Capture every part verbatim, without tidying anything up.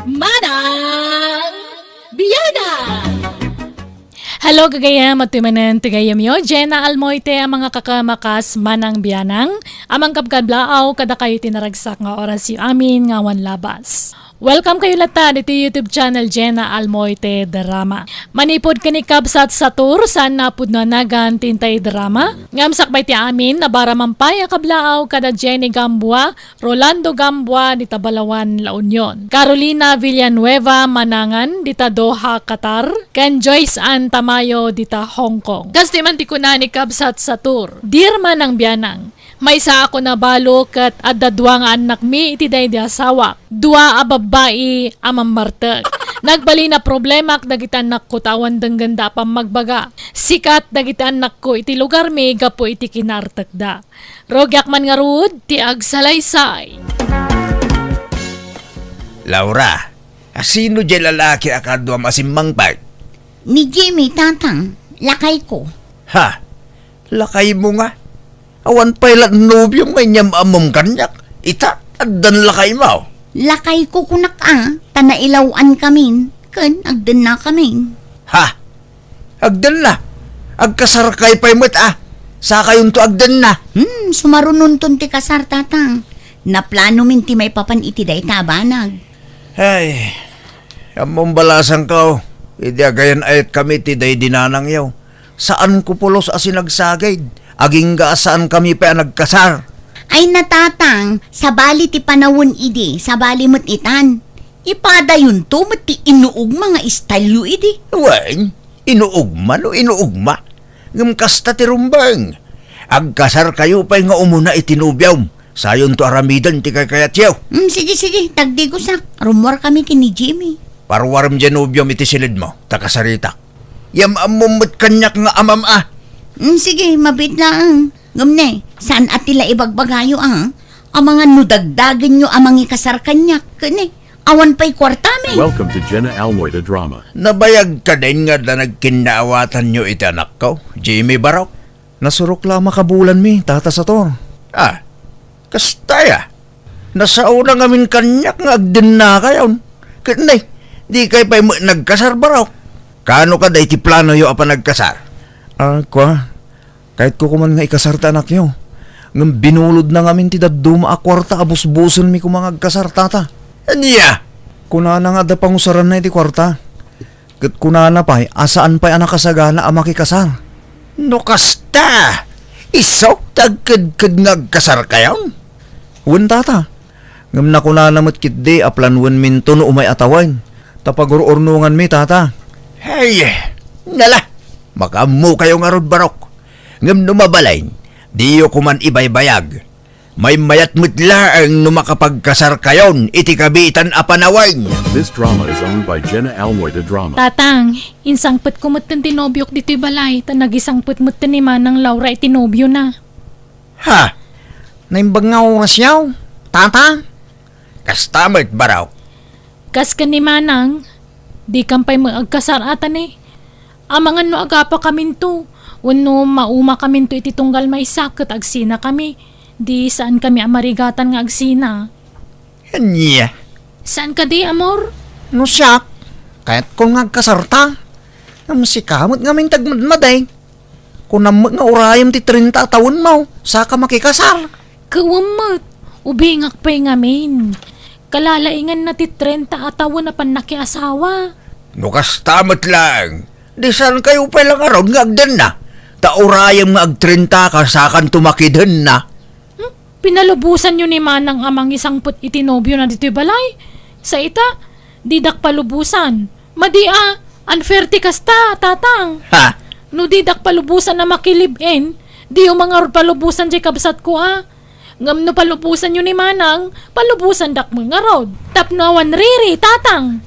Manang Bianang! Hello, gagayam, adtoy manen ti gayyemyo, Jenna Almoite, a mangikakamakas, Manang Bianang, a mangkabkablaaw kadakayo iti naragsak nga orasyo amin nga awan labas. Welcome kayo latta ditoy YouTube channel Jenna Almoite Drama. Manipud ken ni kabsat Satur, saan a pudno a nagan ti intay drama. Ngem sakbay ti amin, nabaraman pay a kablaaw kada Jenny Gamboa, Rolando Gamboa dita Balaoan, La Union, Carolina Villanueva Manangan dita Doha, Qatar, ken Joyce Ann Tamayo dita Hong Kong. Kastoy man ti kuna ni kabsat Satur, Dear Manang Bianang, maysa a kuna balo ket adda dua nga annakmi iti daydi asawak, dua a babbai a mammartek. Nagbalin a problemak dagiti annakko ta awan denggenda a pammagbaga. Sikat dagiti annakko iti lugarmi gapu iti kinaartekda. Rugiak man ngarud ti agsalaysay. Laura, a sino diay lalaki a kaaduam a simmangpet? Ni Jimmy, Tatang, lakayko. Ha? Lakaymo nga? Awan pay la nobiom nga inyam-ammom kaniak. Ita, addan lakaymo. Lakayko kunak a, ta nailaw-ankamin, ken agdennakamin. Ha? Agdenna. Agkasarkay pay met a. Sakayonto agdenna. Hmm, sumarunonton ti kasar, Tatang. Naplanomin ti maipapan iti dayta a banag. Ay, ammom balasangko, idi agayan-ayatkami ti daydi nanangyo, saanko pulos a sinagsagid, agingga a saankami pay a nagkasar. Ay na, Tatang, sabali ti panawen idi, sabali met itan. Ipadayonto met ti inuugma nga istalyo idi. Wen, inuugma no inuugma. Ngem kasta ti rumbeng. Agkasarkayo pay nga umuna iti nobiom. Sayonto aramiden ti kaykayatyo. Mm, sige, sige, tagdigosak. Rummuarkami ken ni Jimmy. Paruarem diay nobiom iti silidmo, ta kasaritak. Yam-ammom met kaniak nga amam a. Mm, sige, mabiit laeng. Ngem ne, saan a ti la ibagbagayo a? Amangan no dagdagenyo a mangikasar kaniak, ken ne, awan pay kuartami. Welcome to Jenna Almoy the Drama. Nabayag kadin nga adda nagkinnaawatanyo iti anakko, Jimmy Barok? Nasurok la a makabulanmi, Tata Sator. Ah, kasta aya? Nasaona ngamin kaniak nga agdennakayon. Ket ne, dikay pay met nagkasar, Barok? Kaano kadi ti planoyo a panagkasar? Ah, kua, kayatko koman nga ikasar ti anakyo. Ngem binulodna ngamin ti dadduma a kuarta a busbusenmi koma nga agkasar, Tata. Ania? Kunana nga adda pangusaranna iti kuarta. Ket kunana pay a saan pay a nakasagana a makikasar. No kasta, isu ti agkedked nga agkasarkayon? Wen, Tata. Ngem nakunana met ketdi a planuenminto no umay a tawen, ta pagur-urnonganmi, Tata. Ay, nala, makaammokayo ngarud, Barok. Ngem no mabalin, diyo koman ibaybayag. Maymayat met laeng no makapagkasarkayon iti kabiitan a panawen. This drama is owned by Jenna Almoy the Drama. Tatang, insangpetko metten ti nobiok ditoy balay, ta nagisangpet metten ni Manang Laura iti nobiona. Ha? Naimbag nga orasyo, Tata? Kasta met, Barok. Kas ken ni Manang, dikan pay met agkasar a, Tatang. Amangan no agapakaminto, wenno maumakaminto iti tunggal maysa ket agsinakami, di saankami a marigatan nga agsina. Ania? Saan kadi, amor? No siak, kayatkon nga agkasarta. Ngem sika met ngamin ti agmadmadi. Kunam met nga urayem ti trenta a tawenmo, saka makikasar. Ket wen met, ubingak pay ngamin. Kalalainganna ti trenta a tawen a pannakiasawa. No kasta met laeng, di saankayo pay la ngarud nga agdenna, ta urayem nga agtrentaka sakanto makidenna. Hmm? Pinalubosanyo ni Manang a mangisangpet iti nobiona ditoy balay? Sa ita, didak palubosan. Madi a, unfair ti kasta, Tatang. Ha? No didak palubosan a makilive-in, diyo man ngarud palubosan diay kabsatko a. Ngem no palubosanyo ni Manang, palubosandak met ngarud. Tapno awan riri, Tatang.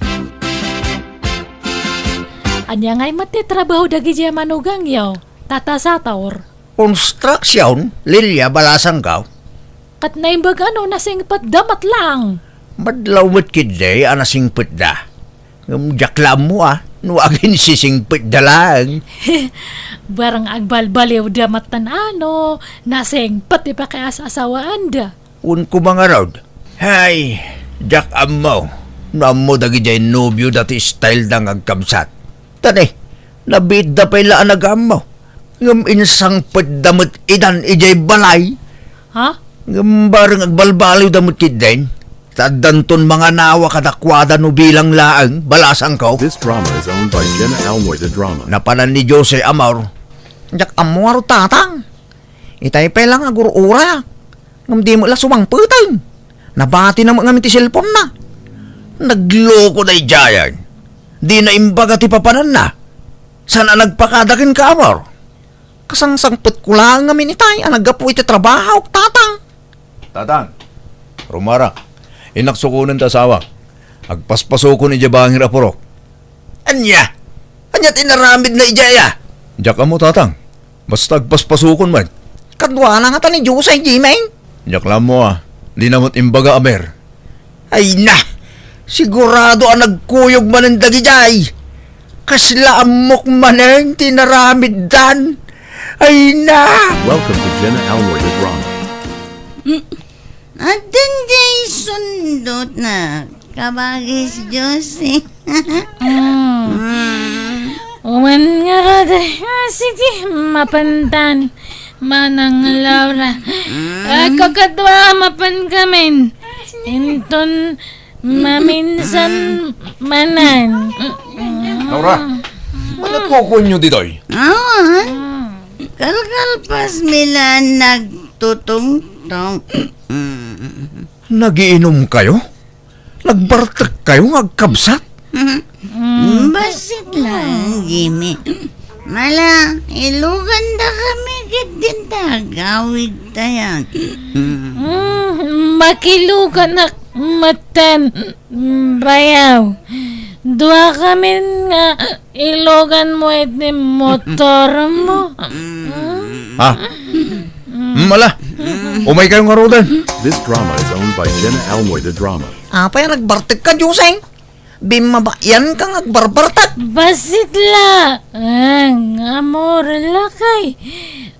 Ania ngay met ti trabaho dagidiay a manugangyo, Tata Sator? Construction, Lilia, balasangko. Ket naimbag a no nasingpetda met laeng. Madlaw met ketdi a nasingpetda. Ngem diak la ammo a no aginsisingpetda laeng. Barang agbalbaliwda met tan a no nasingpet ti pakias-asawaanda. Wen koma ngarud. Hay, diak ammo. No ammo dagidiay nobioda ti styleda nga agkabsat. Tani, nabiitda pay la a nagaammo. Ngem insangpetda met idan idiay balay. Ha? Ngem bareng agbalbaliwda met ketdin. Ta addanton manganawa kadakuada no bilang laeng, balasangko. This drama is owned by Jenna Almoy, the drama. Napanan ni Jose Amor. Diak ammo ngarud, Tatang. Itay pay la nga agur-urak. Ngem di met la sumangpeten. Nabatina met ngamin ti cellphone-na. Nagloko daydiayen. Dina imbaga ti papananna. Saan a nagpakada kenka, Amor? Kasangsangpetko laeng ngamin itay a naggapu iti trabahok, Tatang. Tatang, rumarak. Innak sukonen ti asawak. Agpaspasukon idiay bangir a purok. Ania? Ania ti inaramidna idiay, a? Diak ammo, Tatang. Basta agpaspasukon met. Kaduana ngata ni Jose, Jimmy? Diak la ammo, a. Dina met imbaga, aber. Ay na! Sigurado a nagkuyog manen dagidiay. Kasla ammok manen ti naramiddan. Ay na! Welcome to Jenna Almoy, the drama. Mm. Addan diay sundotna, kabagis Jose. Mm. Mm. Uman ngarud, a, sige, mapantan, Manang Laura. Mm. A, kakadua, mapan kamin. Inton maminsan manen. Laura, ania ti kukuenyo ditoy? Awan. Kalkalpasmi la nagtutungtong. Nagiinumkayo? Nagbartekkayo nga agkabsat? Mm. Bassit laeng, Jimmy. Mala, ilugandakami ketdin ta agawidtayon. Mm, makiluganak metten, mm, bayaw. Duakamin nga iluganmo iti motormo. Mm. Ha? Mm, ala, umaykayo ngaruden. This drama is owned by Jenna Almoy, the drama. Apay a nagbartekka, Joseng? Bimmabaianka nga agbarbartek. Bassit laeng, amor, lakay.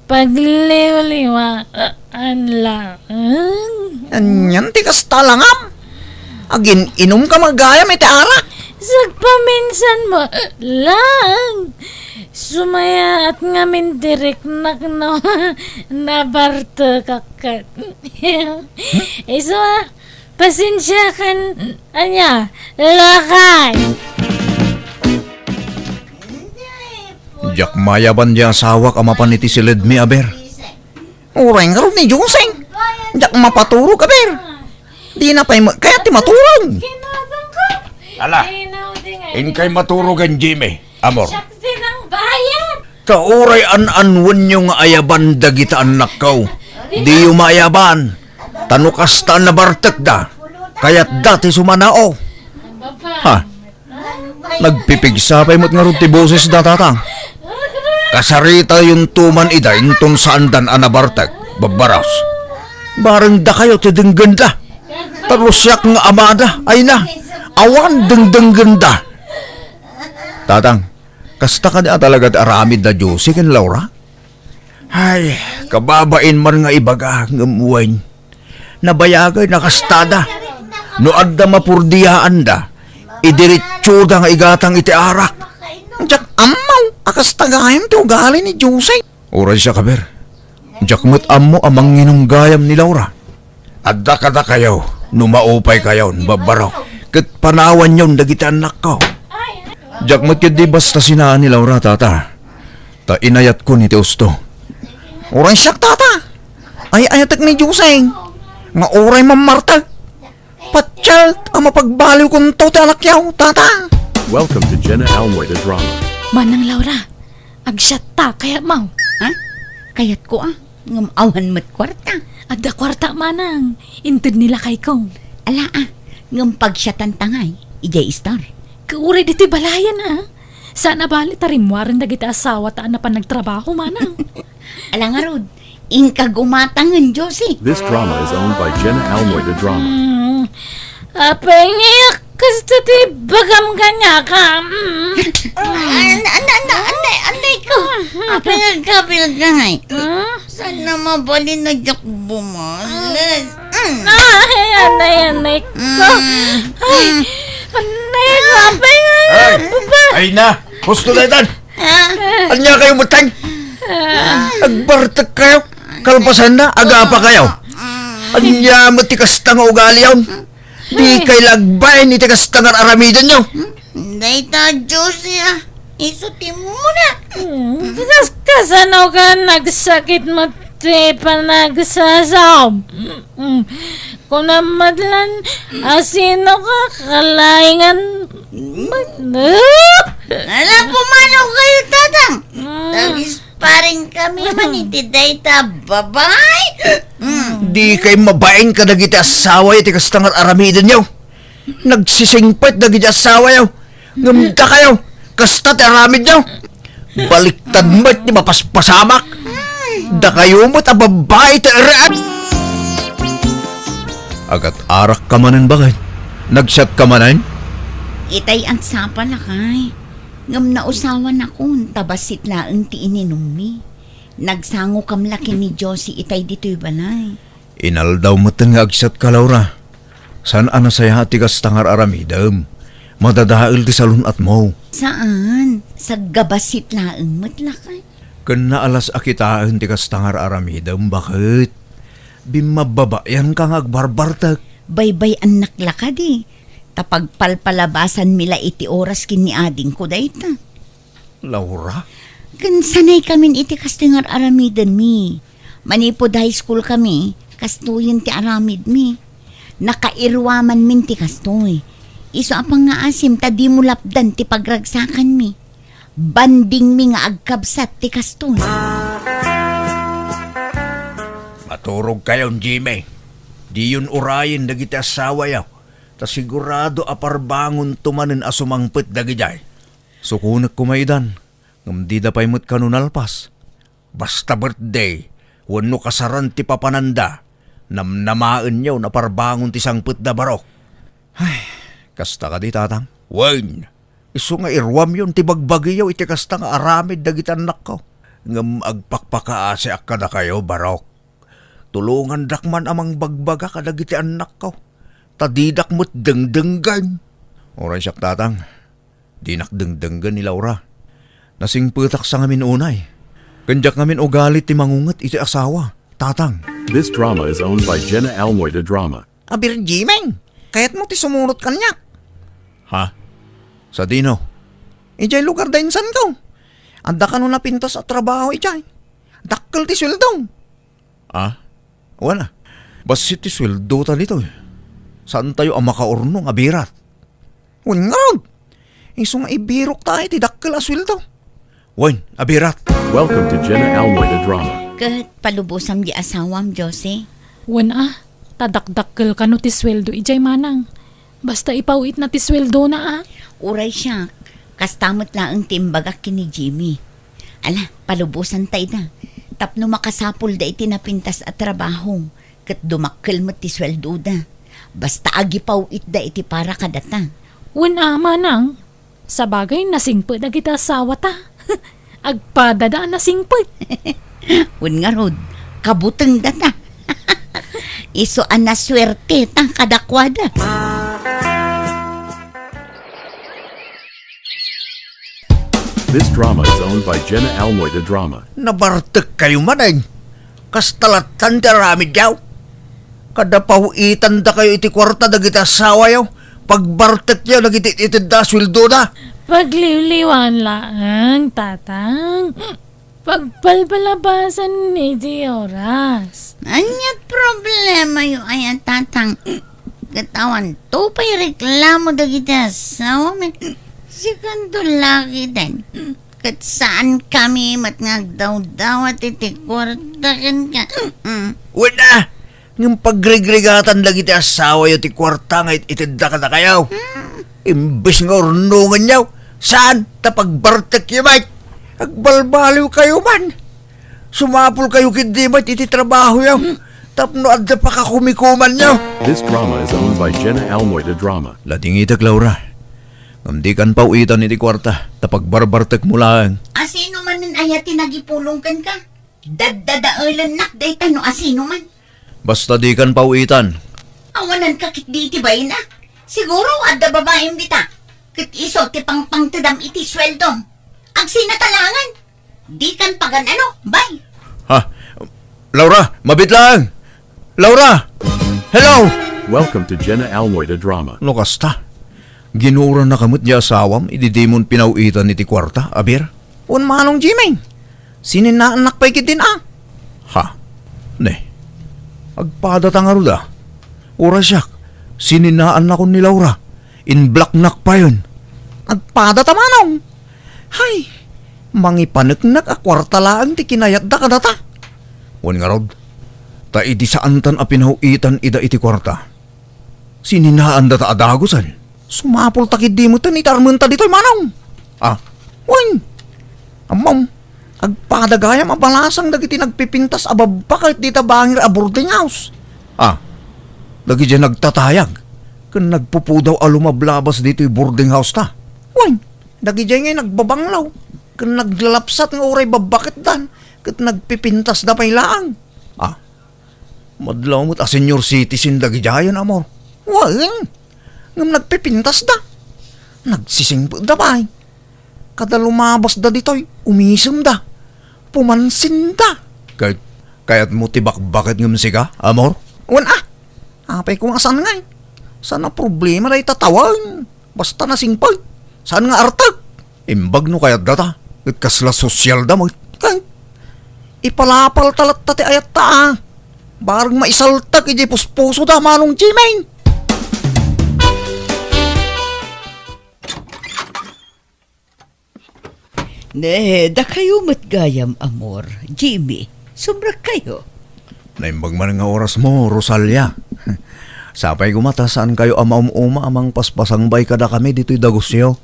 Pagliwliwaan laeng. Anian ti kasta langam? Agin-inumka met gayam iti arak? Sagpaminsanmo laeng. Sumayaat ngamin ti riknak no nabartekak ket. Isu a, Pasensiakan, ania, lakay. Diak mayaban ti asawak a mapan iti siledmi, aber. Uray ngarud ni Joseng. Diak mapaturog, aber. Dina pay met kayat ti maturog. Ala, inkay maturogen, Jimmy. Amor. Siak ti nangbayad. Ta uray an-anwenyo nga ayaban dagita annakko, diyo maayaban. Ta no kasta a nabartekda, kayatda ti sumanao. Ha? Nagpipigsa pay met ngarud ti bosesda, Tatang. Kasaritayonto man ida inton saandan a nabartek, babbaros. Bareng dakayo ti denggenda. Ta no siak nga amada, ay na, awan dengdenggenda. Tatang, kasta kadi a talaga ti aramid da Josie ken Laura? Ay, kababain man nga ibaga, ngem wen, nabayagay, nakastada. No adda mapurdiaanda, idiretsoda nga igatang iti arak. Diak ammo a kasta gayam ti ugali ni Josie. Uray siak, aber. Diak met ammo a manginum gayam ni Laura. Adda kadakayo no maupaykayon, babbarok, ket panawanyon dagiti annakko. Diak met ketdi basta sinaan ni Laura, Tata, ta inayatkon iti usto. Uray siak, Tata. Ay-ayatek ni Joseng nga uray mammartek, patiek a mapagbaliwkonto ti anakyo, Tata. Welcome to Jenna Almoy the Drama. Manang Laura, agsiatta, kayatmo? Ha? Kayatko a, ngem awan met kuarta. Adda kuarta, manang. Inted ni lakayko. Ala a, ngem pagsiatanta ngay idiay istar. Kauray ditoy balayen a. Saan a bali ta rimmuaren dagiti asawata a napan nagtrabaho, manang. Ala ngarud, inka gumatangen, Josie. This drama is owned by Jenna Almoy the Drama. Mm. Apay nga kasta ti bagam kaniaka? Mm. An-, an-, an-, anay, anay ko. Apay nga agkabilka ngay? Huh? Saan na mabalin a diak bumales? Mm. Ay, anay, anay ko. Mm. Ay, Mm. Ay na, husto daytan. Ania kayo, mutang? Agbartek kayo. Kalpasan na, agapa kayo. Ania met ti kasta nga ugaliyon? Di kay lagbain iti kasta nga aramidenyo. Dayta, Josie, ah. Isu ti muna. Hmm, kas-, kasano ka nagsakit met ti panagsasaom? Hmm, kunam met laeng, asino ka kalaingan? Ala, pumanaw kayo, Tatang. Hmm. Tagis-, Paring kami man iti dayta babae. Mm. Di kay mabain kadagiti asawayo ti kasta nga ar-aramidenyo. Nagsisingpet dagiti asawayo. Ngem dakayo, kasta ti aramidyo. Baliktad met ti mapaspasamak. Dakayo met a babbai ti eret. Agat-arak ka manen, baket? Nagsiat ka manen? Itay agsapa, lakay. Ngem nausawanakon ta bassit laeng ti ininummi. Nagsangokam la ken ni Josie itay ditoy balay. Inaldaw metten nga agsiatka, Laura. Saan a nasayaat ti kasta nga ar-aramidem. Madadael ti salun-atmo. Saan? Saggabassit laeng met, lakay. Ken naalas a kitaen ti kasta nga ar-aramidem, baket? Bimmabbabayanka nga agbarbartek. Baybay-annak la kadi. Ta pagpalpalabasanmi la iti oras ken ni adingko dayta. Laura? Ken sanaykamin iti kastoy nga ar-aramidenmi. Manipud high school kami, kastoyen ti aramidmi. Nakairuamanmin ti kastoy. Isu a pangngaasim ta dimo lapdan ti pagragsakanmi. Bandingmi nga agkabsat ti kastoy. Maturogkayon, Jimmy. Diyon urayen dagiti asawayo, ta sigurado a parbangonto manen a sumangpet dagidiay. Sukonek koma idan, ngem dida pay met kano nalpas. Basta birthday wenno kasaran ti papananda, namnamaenyo a parbangon ti sangpetda, barok. Ay, kasta kadi, Tatang? Wen, isu nga iruamyon ti bagbagiyo iti kasta nga aramid dagiti annakko. Ngem agpakpakaasiak kadakayo, barok. Tulongandak man a mangbagbaga kadagiti annakko, ta didak met dengdenggen. Uray siak, Tatang, dinak dengdenggen ni Laura. Nasingpetak sa ngamin unay. Ken diak ngamin ugali ti mangunget iti asawa, Tatang. This drama is owned by Jenna Almoy de Drama. Abi, Jimeng, kayatmo ti sumurot kaniak? Ha? Sadino? Idiay lugar da insanko. Adda kano napintas a trabaho idiay. Dakkel ti sueldo. Ah? Wen a. Bassit ti sueldota ditoy. Saantayo a makaurnong a birat. Wen ngarud. Isu nga ibirokta iti dakkel a sueldo. Wen, a birat. Welcome to Jenna Almoy the Drama. Ket palubosam di asawam, Josie. Wen a, ta dakdakkel kano ti sueldo idiay, manang. Basta ipaw-itna ti sueldona, a. Uray siak, kasta met laeng ti imbagak ken ni Jimmy. Ala, palubosanta ida. Tapno makasapulda iti napintas a trabaho, ket dumakkel met ti sueldoda. Basta agipaw-itda iti para kadata. Wen a, manang. Sabagay, nasingpet dagiti asawata. Agpadada a nasingpet. Wen ngarud, kabutengdata. Isu a nasuerteta kadakuada. This drama is owned by Jenna Almoy de Drama. Nabartek kayo manen. Kasta lattan ti aramidyo. Kada paw-itandakayo iti kuarta dagiti asawayo, pagbartekyo dagiti itedda a sueldoda. Pagliwliwan laeng, Tatang. Pagpalpalabasan iti oras. Ania't problemayo aya, Tatang? Ket awanto pay reklamo dagiti asawami. Sikanto lakiten. Ket saankami met nga agdawdawat iti kuarta kenka. Mm. Wen a, ngem pagrigrigatan dagiti asawayo ti kuarta nga it-itedda kadakayo. Mm. Imbes nga urnongenyo, saan ta pagbartekyo met. Agbalbaliwkayo man. Sumapulkayo ketdi met iti trabahoyo. Mm. Tapno adda pakakumikumanyo. This drama is owned by Jenna Almoy the Drama. Ladingitek, Laura. Ngem dikan paw-itan iti kuarta, ta pagbarbartekmo laeng. Asino manen aya ti nagipulong kenka? Daddadaelennak dayta no asino man. Basta dikan paw-itan. Awananka ketdi iti bayna. Siguro adda babaim dita. Ket isu ti pangpangtedam iti sueldom. Agsinatalangan. Dikan pagan-ano, bay. Ha? Laura, mabiit laeng. Laura! Hello! Welcome to Jenna Almoida Drama. No kasta, ginurannaka met ti asawam idi dimon pinaw-itan iti kuarta, aber? Wen, Manong Jimmy, sininnaannak pay ketdin a. Ha? Ne. Agpadata ngarud a. Uray siak, sininnaannakon ni Laura. Inblocknak payen. Agpadata, Manong. Hay, mangipaneknek a kuarta laeng ti kinayatda kadata. Wen ngarud, ta idi saantan a pinaw-itan ida iti kuarta, sininaandata a dagusen. Sumapulta ketdi metten iti armenta ditoy, Manong. Ah, wen. Ammom, agpada gayam a balasang dagiti nagpipintas a babbaket dita bangir a boarding house. Ah, dagidiay nagtatayag ken nagpupudaw a lumablabas ditoy boarding house ta. Wen, dagidiay ngay nagbabanglaw ken naglalapsat nga uray babbaketdan ket nagpipintasda pay laeng. Ah, madlaw met a senior citizen dagidiayen, Amor. Wen, ngem nagpipintasda. Nagsisingpetda pay. Kada lumabasda ditoy, umisemda. Pumansinda. Kay, kayatmo ti bakbaket ngem sika, Amor? Wen a. Apay koma saan ngay. Saan a problema dayta tawen. Basta nasingpet. Saan nga artek. Imbag no kayatda ta. Ket kasla sosyalda met. Kay, ipalapalta latta ti ayatta a. Bareng maisaltek idiay puspusoda, Manong Jimmy. Ne, dakayo met gayam, Amor. Jimmy, sumrekkayo. Naimbag man nga orasmo, Rosalia. Sapay koma ta saankayo a maum-uma a mangpaspasangbay kadakami ditoy dagusyo.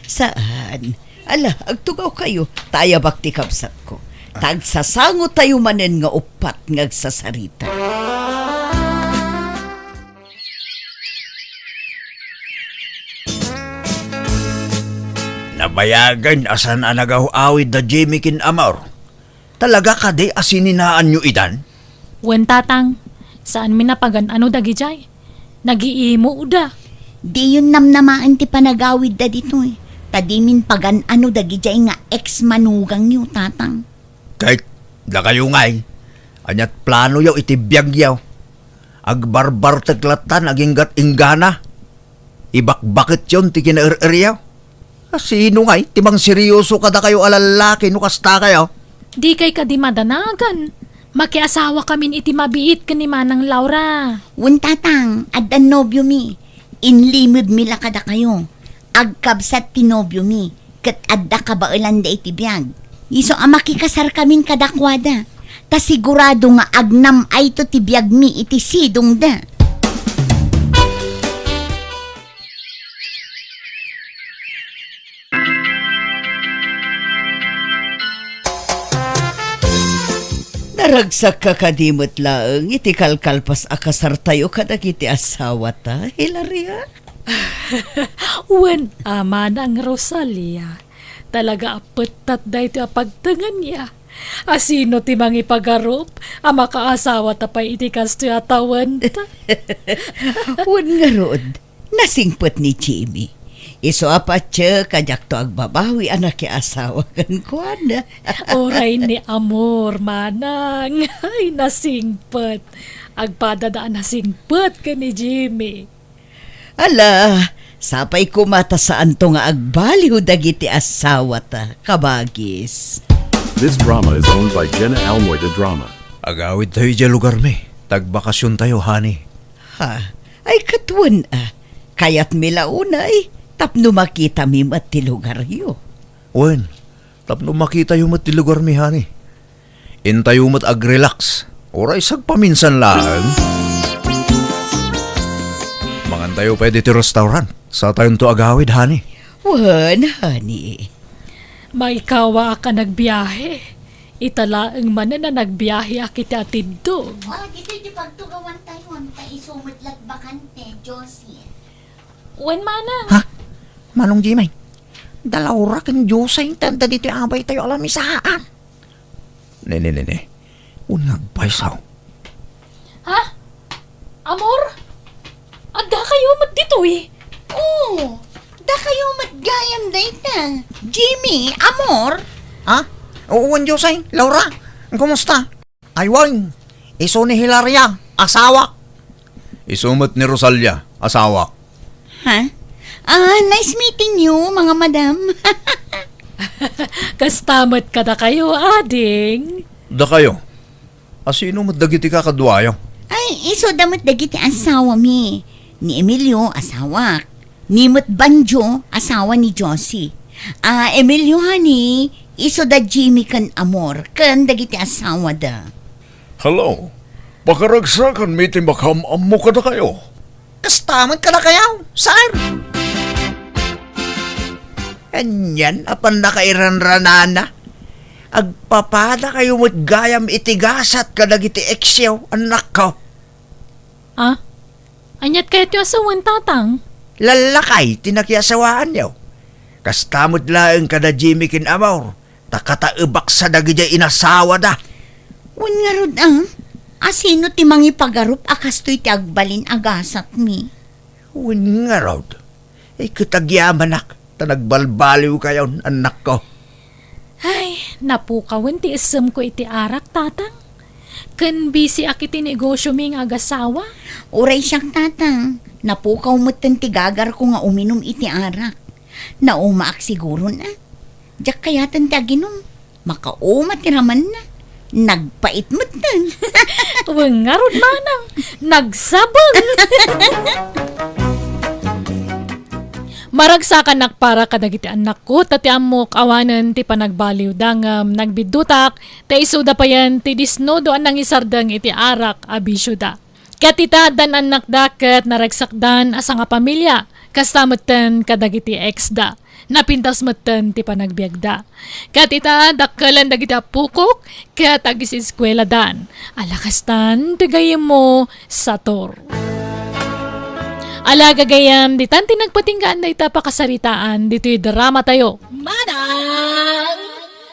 Saan. Ala, agtugawkayo, ta ayabak ti kabsatko. Ta agsasangotayo manen nga uppat nga agsasarita. Nabayagen a saan a nagaw-awid da Jimmy ken Amor. Talaga kadi a sininaanyo idan? Wen, Tatang, saanmi a pagan-ano dagidiay. Nagiimoda. Diyon namnamaen ti panagawidda ditoy. Ta dimin pagan-ano dagidiay nga ex-manugangyo, Tatang. Ket dakayo ngay, ania't planoyo iti biagyo? Agbarbartek latta no agingga't inggana. Ibakbaketyon ti kinaer-eryo. Sino ngay ti mangseryoso kadakayo a lallaki no kasta kayo? Dikay kadi madanagan. Makiasawakamin iti mabiit ken ni Manang Laura. Wen, Tatang, addan nobiomi. Inlimedmi la kadakayo. Agkabsat ti nobiomi, ket adda kabaelanda iti biag. Isu a makikasarkamin kadakuada, ta sigurado nga agnam-ayto ti biagmi iti sidongda. Naragsakka kadi met laeng iti kalkalpas a kasartayo kadagiti asawata, Hilaria? Wen a, Manang Rosalia, talaga a pettat daytoy a pagtengen ya. A sino ti mangipagarup a makaasawata pay iti kastoy a tawenta? Wen ngarud, nasingpet ni Jimmy. Isu a patiek a diakto agbabawi a nakiasawa kenkuana. Uray ni Amor, Manang. Ay, nasingpet. Agpadada a nasingpet ken ni Jimmy. Ala, sapay koma ta saanto nga agbaliw dagiti asawata, kabagis. This drama is owned by Jenna Almoida Drama. Agawidtayo idiay lugarmi. Tagbakasiontayo, honey. Ha? Ay, ket wen a. Kayatmi la unay tapno makitami met ti lugaryo. Wen, tapno makitayo met ti lugarmi, honey. Intayo met agrelax. Uray sagpaminsan laeng. Mangantayo pay ditoy restaurant. Satayonto agawid, honey. Wen, honey. Maikawaak a nagbiahe. Ita laeng manen a nagbiaheak iti atiddog. O, ditoy ti pagtugawantayon, ta isu met la't bakante, Josie. Wen, Manang. Ha? Manong Jimay, da Laura ken Josie, ta adda ditoy abaytayo a lamisaan. Ne, ne, ne, ne. Wen nga agpayso. Ha? Amor? Addakayo met ditoy? Oo. Umat gayam dayta. Jimmy, amor. Ha? Wen, Jose, Laura, kumusta? Ay, wen, isu ni Hilaria, asawak. Isu met ni Rosalia, asawak. Ha? Ah, nice meeting you, mga madam. Kasta met kadakayo, ading. Dakayo? Asino met dagiti kakaduayo? Ay, isuda met dagiti asawami. Ni Emilio, asawak. Ni met Banjo, asawa ni Josie. Ah, Emilio, honey, isuda Jimmy ken Amor, ken dagiti asawada. Hello. Pakaragsakan mi ti makam-ammo kadakayo. Kasta met kadakayo, sir. Anian a pannakairanranana. Agpapadakayo met gayam iti gasat kadagiti eksyo, annakko. Ah? Aniat kayatyo a sawen, tatang? Lallakay ti nakiasawaanyo. Kasta met laeng kada Jimmy ken Amor, ta kataebaksa dagidiay inasawada. Wen ngarud, ah? Asino ti mangipagarup a kastoy ti agbalin a gasatmi? Wen ngarud, iket agyamanak ta nagbalbaliwkayon, annakko. Ay, napukawen ti isemko iti arak, tatang. Ken bisiak iti negosyomi nga agasawa. Uray siak, tatang. Napukaw metten ti gagarko nga uminum iti arak. Naumaak siguron, a. Diak kayaten ti aginum. Makauma ti ramanna. Nagpait metten. Wen ngarud, manang. Nagsabeng. Maragsakanak para kadagiti annakko, ta ti ammok awanen ti panagbaliwda, ngem nagbiddutak ta isuda payen ti disnudo a nangisardeng iti arak a bisioda. Ket ita addan annakda ket naragsakdan a sangapamilia, kasta metten kadagiti eksda. Napintas metten ti panagbiagda. Ket ita, dakkelen dagiti appokok, ket agiseskueladan. Ala kastan ti gayyemmo, Sator. Ala gagayyem, ditan ti nagpatinggaan dayta pakasaritaan ditoy dramatayo. Manang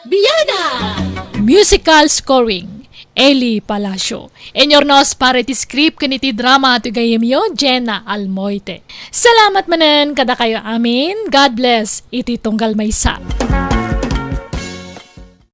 Bianang! Musical scoring, Eli Palacio. Inurnos para iti script ken iti drama ti gayyemyo, Jenna Almoite. Salamat manen kadakayo amin. God bless iti tunggal maysa.